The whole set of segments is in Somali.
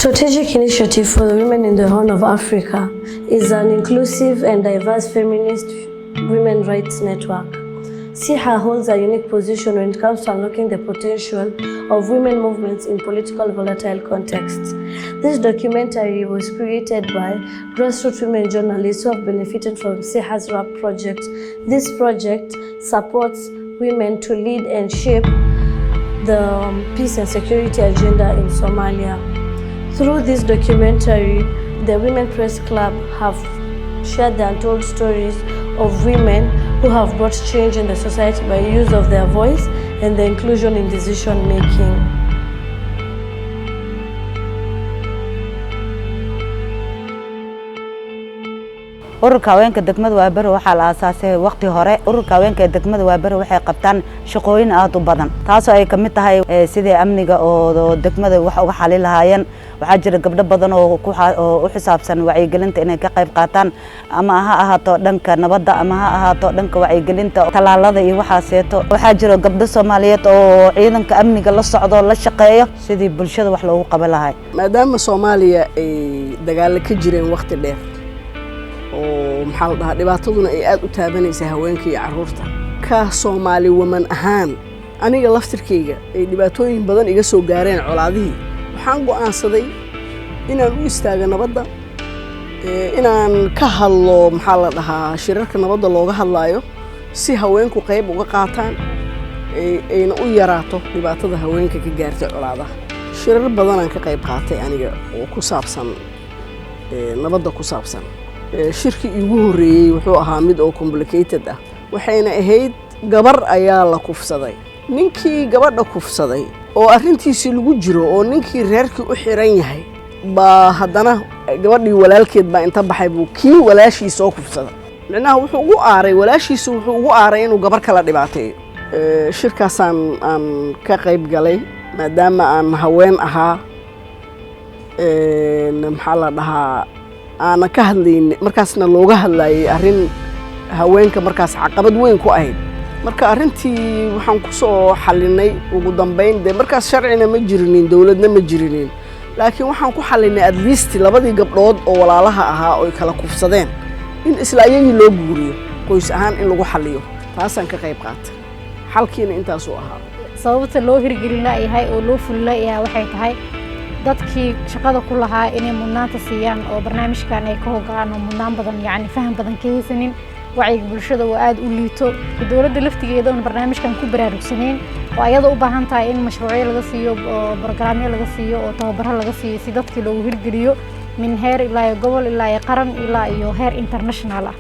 Strategic Initiative for the Women in the Horn of Africa is an inclusive and diverse feminist women rights network. SIHA holds a unique position when it comes to unlocking the potential of women movements in political volatile contexts. This documentary was created by grassroots women journalists who have benefited from SIHA's RAP project. This project supports women to lead and shape the peace and security agenda in Somalia. Through this documentary, the Women Press Club have shared the untold stories of women who have brought change in the society by use of their voice and the inclusion in decision making. Ururka haweenka degmada Waaberi waxaa la aasaasay waqti hore. Ururka haweenka ee degmada Waaberi waxay qabtaan shaqooyin aada u badan, taasoo ay kamid tahay sidii amniga oo degmada wax uga xalin lahaayeen. Waxaa jira gabdho badan oo u xisaabsan wacyigelinta inay ka qayb qaataan, ama ha ahaato dhanka nabadda ama ha ahaato dhanka wacyigelinta tallaalada iyo waxaaseeto. Waxaa jira gabdho Soomaaliyeed oo ciidanka amniga la socdo, la shaqeeyo sidii bulshada wax loogu qaban lahay. Maadaama Soomaaliya ay dagaalo ka jireen waqti dheer oo, maxaa la dhahaa, dhibaataduna ay aada u taabanaysa haweenka iyo carruurta, ka Soomaali woman ahaan aniga laftirkayga ay dhibaatooyin badan iga soo gaareen colaadihii, waxaan go'aansaday inaan u istaago nabadda, inaan ka hadlo, maxaa la dhahaa, shirarka nabadda looga hadlaayo si haweenku qayb uga qaataan, ayna u yaraato dhibaatada haweenka ka gaartay colaadaha. Shirar badanaan ka qayb qaatay aniga oo ku saabsan nabadda ku saabsan. Shirkii iigu horreeyey wuxuu ahaa mid oo complicated ah. Waxayna ahayd gabar ayaa la kufsaday. Ninkii gabadha kufsaday oo arrintiisii lagu jiro oo ninkii reerkii u xiran yahay baa haddana gabadhii walaalkeed baa inta baxay buu kii walaashii soo kufsaday. Micnaha wuxuu ugu aaray walaashiisu, wuxuu ugu aaray inuu gabar kala dhibaateeyo. Shirkaasaan aan ka qayb galay maadaama aan haween ahaa, maxaa la dhahaa, aanan ka hadlaynin markaasna looga hadlayay arrin haweenka markaas caqabad weyn ku ahayd. Marka arrintii waxaan ku soo xalinay ugu dambayn, dee markaas sharcina ma jirinin, dowladna ma jirinin, laakiin waxaan ku xalinay at least labadii gabdhood oo walaalaha ahaa oy kala kufsadeen in isla ayagii loo guuriyo, qoys ahaan in lagu xaliyo. Taasaan ka qayb qaatay, xalkiina intaasuu ahaa. Sababta loo hirgelin layahay oo loo fulin layahay waxay tahay dadkii shaqada ku lahaa inay mudnaanta siiyaan oo barnaamijkan ay ka hoggaan oo mudnaan badan, yacni faham badan ka haysanin, wacyiga bulshada oo aada u liito, dowladda laftigeeda oon barnaamijkan ku baraarugsanayn oo ayada u baahan tahay in mashruucyo laga siiyo oo programyo laga siiyo oo tababaro laga siiyo si dadkii loogu hirgeliyo min heer ilaa iyo gobol ilaa iyo qaran ilaa iyo heer international ah.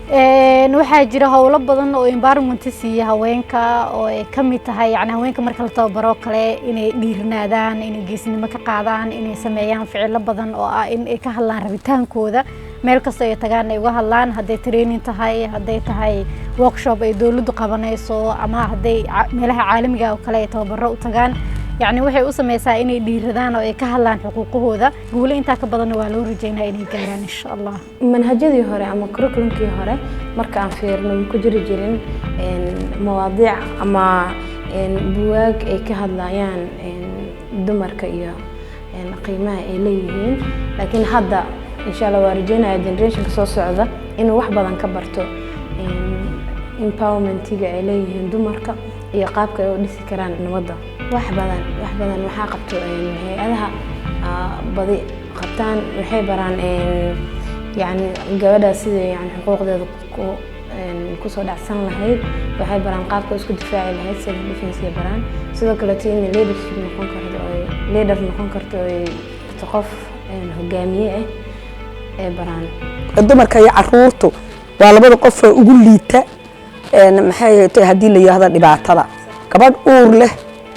Waxaa jira howlo badan oo environment siiya haweenka oo ay ka mid tahay, yani haweenka marka la tababaro kale, inay dhiirnaadaan, inay geesnimo ka qaadaan, inay sameeyaan ficilo badan oo ah in ay ka hadlaan rabitaankooda meel kasta ay tagaan ay uga hadlaan, hadday training tahay, hadday tahay workshop ay dowladdu qabanayso, ama hadday meelaha caalamiga oo kale ay tababaro u tagaan. Yacni waxay u sameysaa inay dhiiradaan oo ay ka hadlaan xuquuqahooda. Guulo intaa ka badanna waa loo rajeynaya inay gaaraan, insha Allah. Manhajyadii hore ama curriculumkii hore marka aan fiirno, ma ku jiri jirin mawaadiic ama buwaag ay ka hadlayaan dumarka iyo qiimaha ay leeyihiin. Laakiin hadda, insha Allah, waa rajeynaya generationka soo socda inuu wax badan ka barto empowermentiga ay leeyihiin dumarka iyo qaabka ay u dhisi karaan nabadda. Wax badan, wax badan waxaa qabto hay-adaha badi qabtaan. Waxay baraan yani gabadha sida yani xuquuqdeeda ku kusoo dhacsan lahayd. Waxay baraan qaabka isku difaaci lahayd, self defense ay baraan. Sidoo kaleeto inay leadership noqon karto, oy leader noqon karto, oy qof hogaamiye ah ay baraan. Dumarka iyo caruurtu waa labada qof oo ugu liita, maxay tahay, haddii la yidhaahdo dhibaatada. Gabadh uur leh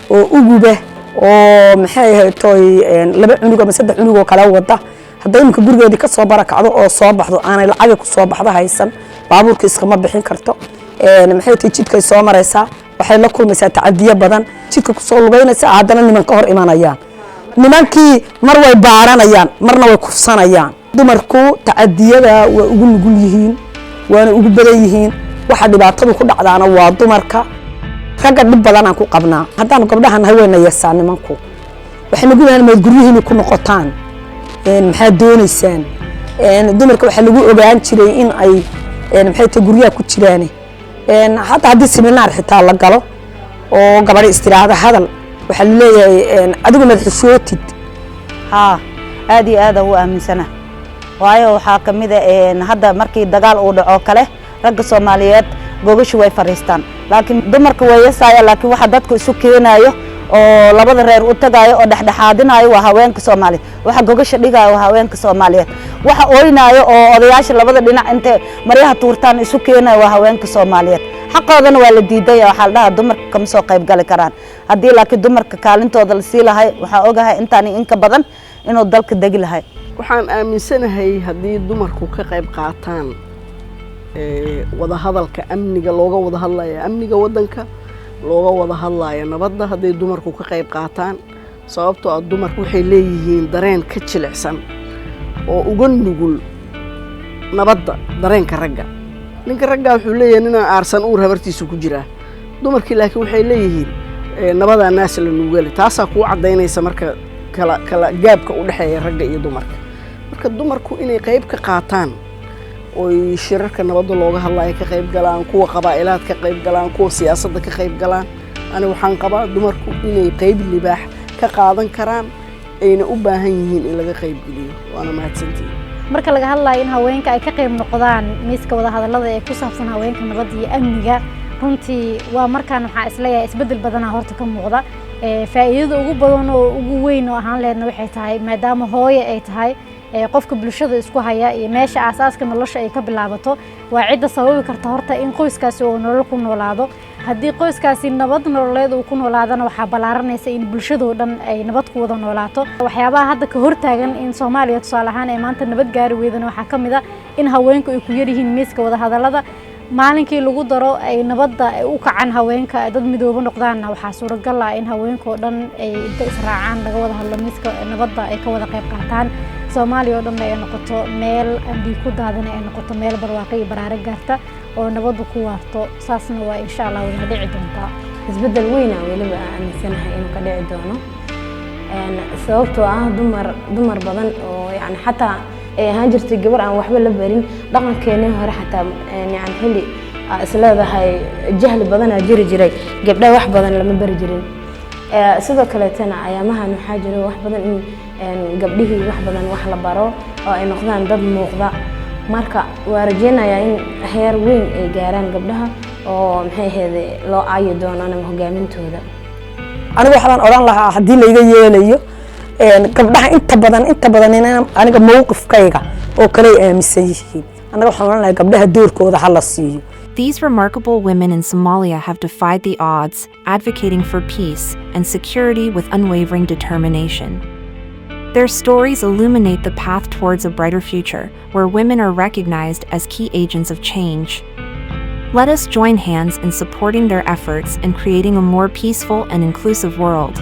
oo uguba oo, maxay ahaytoy, laba cunug ama saddex cunug oo kala wada, hadday iminka gurigeedii ka soo barakacdo oo soo baxdo, aanay lacagi ku soo baxdo haysan, baabuurka iskama bixin karto. Maxay tahay, jidkay soo maraysaa, waxay la kulmaysaa tacadiyo badan. Jidka kusoo lugaynaysa, haddana niman ka hor imanayaan. Nimankii mar way baaranayaan, marna way kufsanayaan. Dumarku tacadiyada waa ugu nugul yihiin, waana ugu badan yihiin. Waxa dhibaatadu ku dhacdaana waa dumarka. Ragga dhib badanaan ku qabnaa. Haddaanu gabdhaha nahay, wayna yeesaa nimanku. Waxay nagu yahaan maad guryihiini ku noqotaan. Maxaad doonaysaan? Dumarka waxaa lagu ogaan jiray in ay, maxay tahay, guryaha ku jiraan. Hadda haddii seminaar xitaa la galo oo gabadha istiraahda hadal, waxaa laleeyahay, "Adigu madaxishootid." Haa, aad iyo aad u aaminsana, waayo waxaa ka mid a hadda markii dagaal uu dhaco kale, ragga Soomaaliyeed gogashu way fadhiistaan, laakiin dumarka way yasaaya. Laakiin waxa dadka isu keenaayo oo labada reer u tagaayo oo dhexdhexaadinayo waa haweenka Soomaaliyeed. Waxa gogasha dhigaayo waa haweenka Soomaaliyeed. Waxa ooynaayo oo odayaasha labada dhinac intay maryaha tuurtaan isu keenayo waa haweenka Soomaaliyeed. Xaqoodana waa la diiday. Waxaa la dhahaa dumarka kama soo qayb gali karaan. Haddii laakiin dumarka kaalintooda la sii lahay, waxaa ogahay intaani in ka badan inuu dalka degi lahay. Waxaan aaminsanahay haddii dumarku ka qayb qaataan wadahadalka amniga looga wada hadlaya, amniga waddanka looga wada hadlaya, nabadda, hadday dumarku ka qayb qaataan, sababtoo ah dumarku waxay leeyihiin dareen ka jilicsan oo uga nugul nabadda dareenka ragga. Ninka raggaa wuxuu leeyahay ninaan aarsan uur habartiisu ku jiraa. Dumarkii laakiin waxay leeyihiin nabadaa naas la nuugale. Taasaa kuu caddaynaysa marka kala kala gaabka u dhexeeya ragga iyo dumarka. Marka dumarku inay qayb ka qaataan oy shirarka nabadda looga hadlayo ka qayb galaan, kuwa qabaa'ilaad ka qayb galaan, kuwa siyaasadda ka qayb galaan, ani waxaan qabaa dumarku inay qayb libaax ka qaadan karaan, ayna u baahan yihiin in laga qayb geliyo. Waana mahadsantihin. Marka laga hadlayo in haweenka ay ka qayb noqdaan miiska wadahadallada ee ku saabsan haweenka, nabadda iyo amniga, runtii waa markaan waxaa isleeyahay isbeddel badanaa horta ka muuqda. Faa'iidada ugu badan oo ugu weyn oo ahaan leedna waxay tahay, maadaama hooye ay tahay qofka bulshada isku haya iyo meesha aasaaska nolosha ay ka bilaabato, waa cidda sababi karta horta in qoyskaasi uu nolol ku noolaado. Haddii qoyskaasi nabad nololeed uu ku noolaadana, waxaa ballaaranaysa in bulshadoo dhan ay nabad ku wada noolaato. Waxyaabaha hadda ka hortaagan in Soomaaliya tusaale ahaan ay maanta nabad gaari weydana waxaa ka mid a in haweenku ay ku yaryihiin miiska wadahadallada. Maalinkii lagu daro ay nabadda ay u kacaan haweenka, dad midoobo noqdaanna, waxaa suuragal ah in haweenka oo dhan ay inta israacaan laga wada hadlo miiska nabadda, ay ka wada qayb qaataan, Soomaaliya oo dhanna ay noqoto meel aan dhiig ku daadan, ay noqoto meel barwaaqo iyo baraare gaarta oo nabaddu ku waarto. Saasna waa insha Allah wayna dhici doontaa. Isbeddel weyna weliba aan aaminsanahay inuu ka dhici doono, sababtoo ah dumar badan oo yani xataa ay ahaan jirtay gabar aan waxba la barin dhaqankeenii hore, xataa yani xilli aa isleedahay jahli badanaa jiri jiray, gabdhaha wax badan lama bari jirin. Sidoo kaleetana ayaamahan waxaa jiro wax badan in gabdhihii wax badan wax la baro oo ay noqdaan dad muuqda. Marka waa rajeynayaa in heer weyn ay gaaraan gabdhaha oo maxay ahayd loo aayi doonaan ama hogaamintooda. Anigu waxbaan odhan lahaa haddii layga yeelayo, gabdhaha inta badan aniga mowqifkayga oo kale ay aaminsan yihiin. Anaga waxaan odhan lahaa gabdhaha doorkooda ha la siiyo. These remarkable women in Somalia have defied the odds, advocating for peace and security with unwavering determination. Their stories illuminate the path towards a brighter future, where women are recognized as key agents of change. Let us join hands in supporting their efforts and creating a more peaceful and inclusive world.